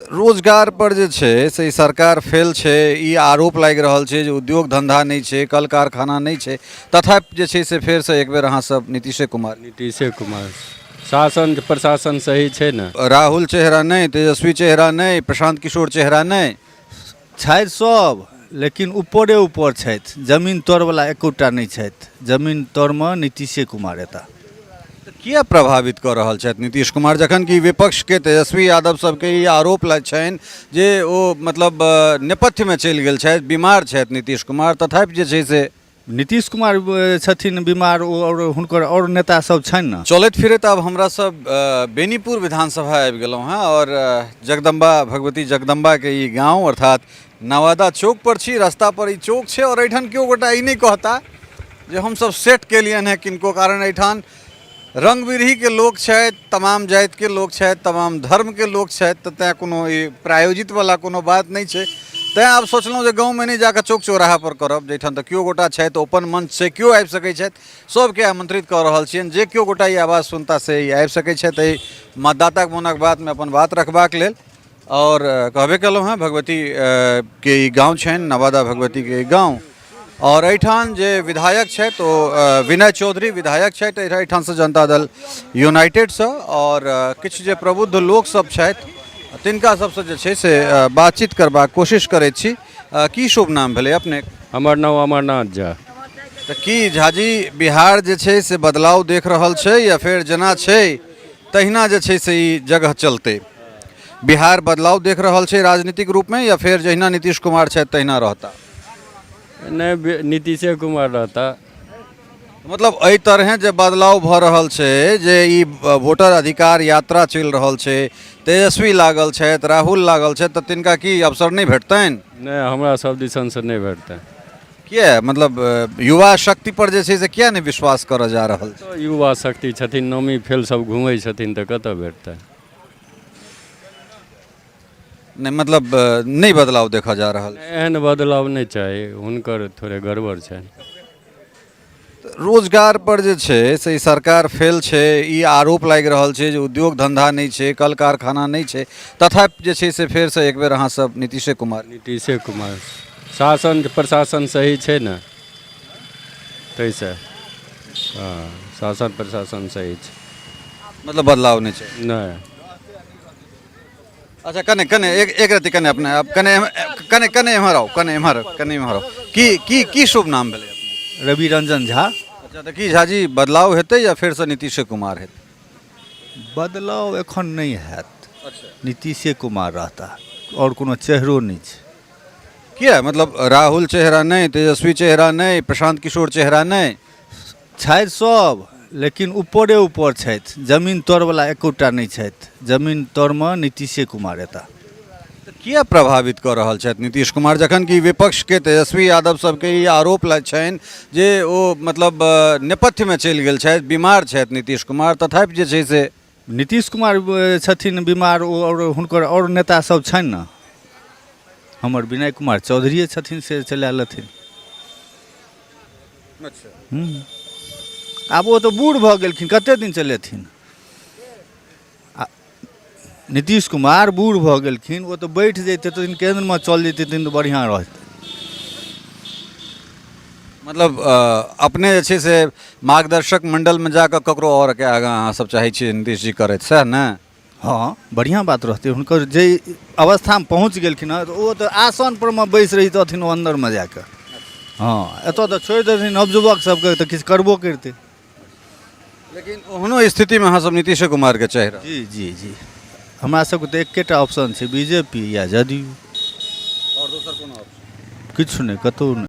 रोजगार पर जे छै से ई सरकार फेल छै, ई आरोप लागि रहल छै जे उद्योग धन्धा नहि छै, कल कारखाना नहि छै, तथापि जे छै से फेरसँ एक बेर अहाँ सब नीतीशे कुमार। नीतीशे कुमार। शासन प्रशासन सही छै ने। राहुल चेहरा नहि, तेजस्वी चेहरा नहि, प्रशांत किशोर चेहरा नहि छथि सब, लेकिन ऊपरे ऊपर छथि, जमीन तरवला एकोटा नहि छथि। जमीन तरमे नीतीशे कुमार एता। तऽ किया प्रभावित कऽ रहल छथि नीतीश कुमार, जखन कि विपक्षके तेजस्वी यादव सबके ई आरोप छनि जे ओ मतलब नेपथ्यमे चलि गेल छथि, बीमार छथि नीतीश कुमार, तथापि जे छै से नीतीश कुमार छथिन बीमार, ओ आओर हुनकर आओर नेता सब छनि ने। चलैत फिरैत आब हमरा सब बेनीपुर विधानसभा आबि गेलहुँ हँ आओर जगदम्बा भगवती जगदम्बाके ई गाँव अर्थात नवादा चौक पर छी। रास्ता पर ई चौक छै आओर एहिठाम केओ गोटा ई नहि कहता जे हमसब सेट केलियनि हँ किनको, कारण एहिठाम रंग बिरहीके लोक छथि, तमाम जातिके लोक छथि, तमाम धर्मके लोक छथि, तऽ तैँ कोनो ई प्रायोजितवला कोनो बात नहि छै। तैँ आब सोचलहुँ जे गाँवमे नहि जाकऽ चौक चौराहापर करब, जाहिठाम तऽ केओ गोटा छथि, ओपन मंच छै, केओ आबि सकै छथि। सबके आमंत्रित कऽ रहल छियनि, जे केओ गोटा ई आवाज सुनता से ई आबि सकै छथि एहि मतदाताके मोनक बातमे अपन बात रखबाक लेल। आओर कहबे केलहुँ हँ, भगवती के ई गाँव छनि, नवादा भगवतीके ई गाँव। आओर एहिठाम जे विधायक छथि ओ विनय चौधरी विधायक छथि एहिठामसँ जनता दल यूनाइटेडसँ। आओर किछु जे प्रबुद्ध लोकसभ छथि तिनका सबसँ जे छै से बातचीत करबाक कोशिश करैत छी। की शुभ नाम भेलै अपने? हमर नाम अमरनाथ झा। तऽ की झाजी, बिहार जे छै से बदलाव देख रहल छै या फेर जेना छै तहिना जे छै से ई जगह चलतै? बिहार बदलाव देख रहल छै राजनीतिक रूपमे या फेर जहिना नीतीश कुमार छथि तहिना रहता? नहि, नीतीशे कुमार रहता। मतलब एहि तरहें जे बदलाव भऽ रहल छै, जे ई वोटर अधिकार यात्रा चलि रहल छै, तेजस्वी लागल छथि, राहुल लागल छथि, तऽ तिनका की अवसर नहि भेटतनि? नहि, हमरा सब दिसनसँ नहि भेटतनि। किया? मतलब युवा शक्ति पर जे छै से किया नहि विश्वास करऽ जा रहल छै? तऽ युवा शक्ति छथिन, नौमी फेल सब घुमै छथिन, तऽ कतऽ भेटतनि? नहि, मतलब नहि बदलाव देखऽ जा रहल छै। एहन बदलाव नहि चाही, हुनकर थोड़े गड़बड़ छनि। रोजगार पर जे छै से ई सरकार फेल छै, ई आरोप लागि रहल छै जे उद्योग धन्धा नहि छै, कल कारखाना नहि छै, तथापि जे छै से फेरसँ एक बेर अहाँ सब नीतीशे कुमार। नीतीशे कुमार। शासन प्रशासन सही छै ने, ताहिसँ। हँ, शासन प्रशासन सही छै। मतलब बदलाव नहि छै? नहि। अच्छा, कने कने एक एक रति कने अपने आप कने कने कने एम्हर आउ, कने एम्हर, कने एम्हर आउ। की की की शुभ नाम भेलै अपने? रवि रंजन झा। अच्छा, तऽ की झाजी, बदलाव हेतै या फेरसँ नीतीशे कुमार हेतै? बदलाव एखन नहि हैत। नीतीशे कुमार रहता, आओर कोनो चेहरो नहि छै। किया? मतलब राहुल चेहरा नहि, तेजस्वी चेहरा नहि, प्रशांत किशोर चेहरा नहि? छथि सब, लेकिन ऊपरे ऊपर छथि, जमीन तरवला एकोटा नहि छथि। जमीन तरमे नीतीशे कुमार एता। तऽ किया प्रभावित कऽ रहल छथि नीतीश कुमार, जखन कि विपक्षके तेजस्वी यादव सबके ई आरोप छनि जे ओ मतलब नेपथ्यमे चलि गेल छथि, बीमार छथि नीतीश कुमार, तथापि जे छै से नीतीश कुमार छथिन बीमार, ओ आओर हुनकर आओर नेता सब छनि ने। हमर विनय कुमार चौधरीए छथिन, से चला लेथिन। आब ओ तऽ बूढ़ भऽ गेलखिन, कते दिन चलेथिन? आ नीतीश कुमार बूढ़ भऽ गेलखिन, ओ तऽ बैठ जैतथिन तऽ केन्द्रमे चल जैतथिन तऽ बढ़िआँ रहतै। मतलब अपने जे छै से मार्गदर्शक मण्डलमे जाकऽ ककरो आओरके आगाँ अहाँ सब चाहै छियै नीतीश जी करथि, सएह ने? हँ, बढ़िआँ बात रहतै। हुनकर जे अवस्थामे पहुँच गेलखिन हँ, तऽ ओ तऽ आसनपर मे बैसि रहितथिन ओ अन्दरमे जाकऽ। हँ, एतऽ तऽ छोड़ि देथिन नवयुवक सबके तऽ किछु करबो करितै। लेकिन ओहनो स्थितिमे अहाँ सब नीतीशे कुमारके चाहि रहल? जी जी जी, हमरा सबके तऽ एकेटा ऑप्शन छै, बी जे पी या जदयू। आओर दोसर कोनो ऑप्शन किछु नहि, कतहु नहि।